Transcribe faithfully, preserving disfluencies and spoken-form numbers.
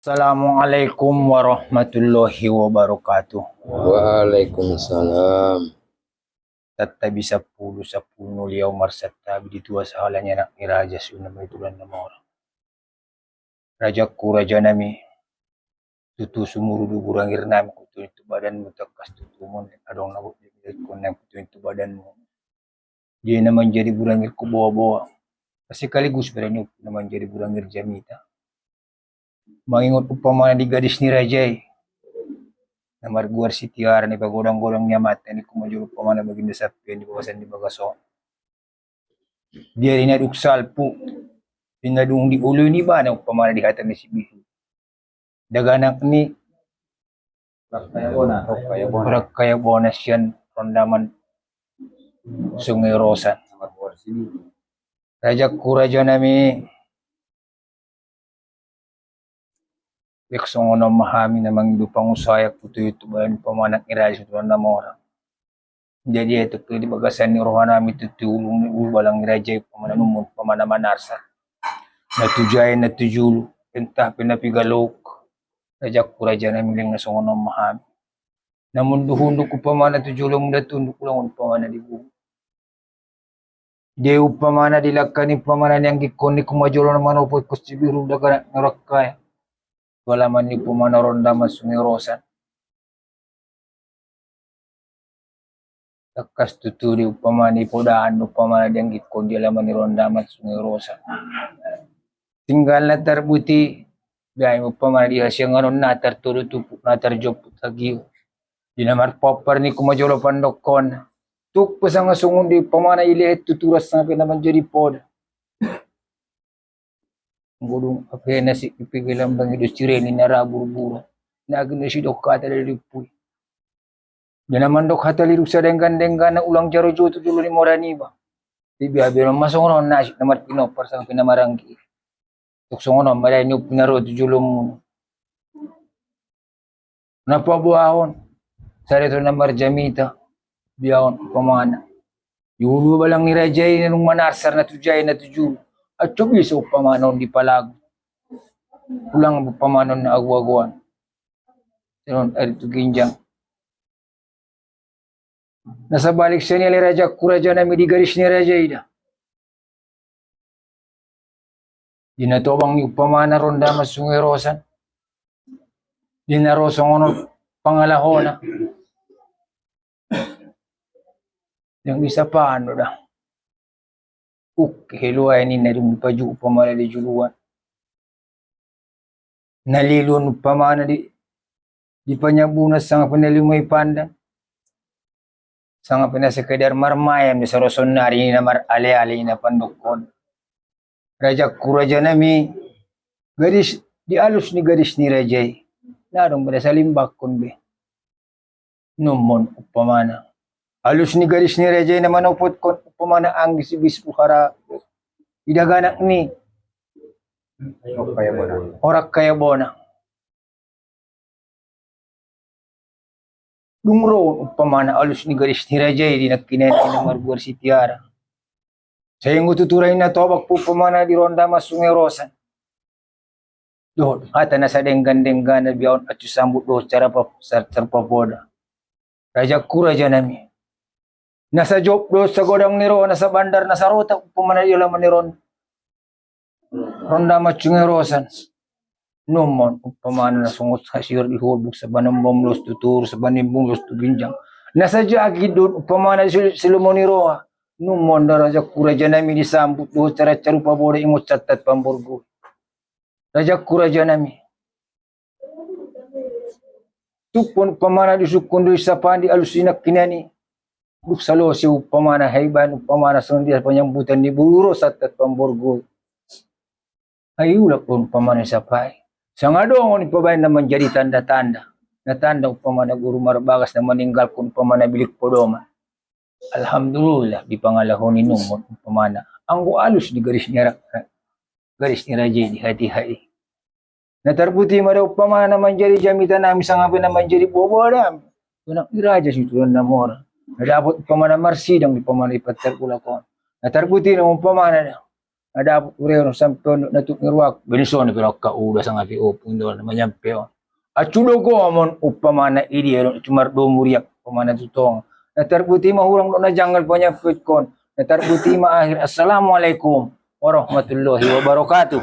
Assalamualaikum warahmatullahi wabarakatuh. Waalaikumsalam. Santabi sampulu, sampulu na uli au marsantabi di tua sahala ni anak ni raja, suhut na martulang na mora. Rajangku, rajanami, tutu sumuru do burangir nami, hutuhon tu badanmu, tangkas tutu adong na boi dibahen nami, hutuhon tu badanmu. Dia na manjadi burangir huboaboa, sekaligus berani na manjadi burangir jamita. Mangingot umpamana di gadis ni raja i, na margoar si Tiara, na pagodang-godang ni amanta ni Kumajolo umpamana Baginda Sampian di bagasan di bagas on. Dia di na dung salpu, di na dung dioloi ibana umpamana di hata ni si Bihu. Daganak ni Rakkayabona sian Rondaman Sungai Rosan. Rajangku, rajanami, baen songon on ma hami na mangido pangusaha, hutuhon tu badan umpamana anak ni raja, hutuhon na mora. Jadi, ia tu di bagasan ni rohanami tutu, ulu, ulu balang ni raja i umpamana, nummon umpamana manarsar, na tu jae na tu julu, entah pe na piga louk. Rajangku, rajanami, baen na songon on ma hami. Na munduk-unduk umpamana tu jolomu, na tunduk ulang umpamana di bubu. Dia umpamana di langka ni umpamana ni anggikkon ni Kumajolo na manopothon si Bihu, daganak ni Rakkaya, tu alaman ni umpamana Rondaman Sungai Rosan. Tangkas tutu di umpamana i podaan umpamana di anggikkon di alaman ni Rondaman Sungai Rosan. Tinggal na tarbuti, baen umpamana di hasiangan on na tartodo tupuk, na tarjomput hagio. Di na marpompar ni Kumajolo pandokkon. Tung pe sanga songon dia umpamana i lehet tu turas sanga pe na manjadi poda. Godung ape na si ipi gelam bangi do sireni na ra burbura. Na gin do sidok hata dari lipui. Dia na mandok hata liruk sadenggan-denggan na ulang jaro jo tu jolo ni mora niba. Di biabian ma songon on nasib na marpinompar sanga pe na maranggi. Tung songon on ma dai ni umpi na ro tu jolomu. Na paboahon, sada tu na marjamita, biaon umpamana. Di ulu balang ni raja i na dung manarsar na tu jae na tu julu. Aco bisa umpamana on dipalagu. Ulang umpamana on na agu-aguan. Sian on ari tu ginjang. Na sabalik sian i ale rajangku, rajanami, di gadis ni raja i da. Di na tobang ni umpamana Rondaman Sungai Rosan. Di na ro songon on pangalahona. Yang bisa pano da. Uk, heloai ni na dung dipaju umpamana di juluan. Na lilu on umpamana di, di panyambunan sanga pe na lilu ma i pandan. Sanga pe na sekedar marmayam di saroson nari ni na marale-ale i na pandokkon. Rajangku, rajanami, gadis, di alus ni gadis ni raja i. Na dung be na salimbangkon be. Nummon umpamana. Alus ni gadis ni raja i na manopothon umpamana anggi si Bispu Hara. Di daganak ni Rakkayabona. Dung ro umpamana alus ni gadis ni raja i di nangkinan i na margoar si Tiara. Sai anggo tutu ra i na tobang pe umpamana di Rondaman Sungai Rosan. Dohot hata na sadenggan-denggan na biaon acu sambut dohot cara pa-, sar-, sarupa poda. Rajangku, rajanami. Na sajop dohot sagodang ni roha, na sabandar na sarota umpamana di alaman ni ron-, Rondaman Sungai Rosan. Nummon umpamana na songon hasior di holbung, sabanimbung los tu toru, sabanimbung los tu ginjang. Na sajagit dohot umpamana di sil-, silumo ni roha. Nummon da rajangku, rajanami, disambut dohot cara sarupa poda ingot santabi pamborgo. Rajangku, rajanami. Tung pe umpamana disungkun do i sapaan di alus ni nangkinan i. Dung salose umpamana, ai baen umpamana songon dia panyambutan ni boru ro santabi pamborgo. Ai ulak do umpamana disapai. Sanga adong on dipabaen na manjadi tanda-tanda. Na tanda umpamana boru marbagas na maninggalhon umpamana bilik podoman. Alhamdulillah, di pangalahon i nummon umpamana. Anggo alus di gadis ni ra-, gadis ni raja i di hatiha i. Na tarbuti ma da umpamana na manjadi jamita nami sanga pe na manjadi boaboa nami. Tu anak ni raja situlan na mora. Na dapot umpamana marsidang di umpamana di pantar ulak on. Na tarbuti na umpamana da. na dapot hureon sampe on na tuk ni rohangku, bani soni pe angka uda sanga pe ompung do na manyampe on. Acu do gomon umpamana i dia do, acu mardomu riak umpamana tu tonga. Na tarbuti ma hurang do na janggal panyampeon, na tarbuti ma akhir assalamualaikum warahmatullahi wabarakatuh.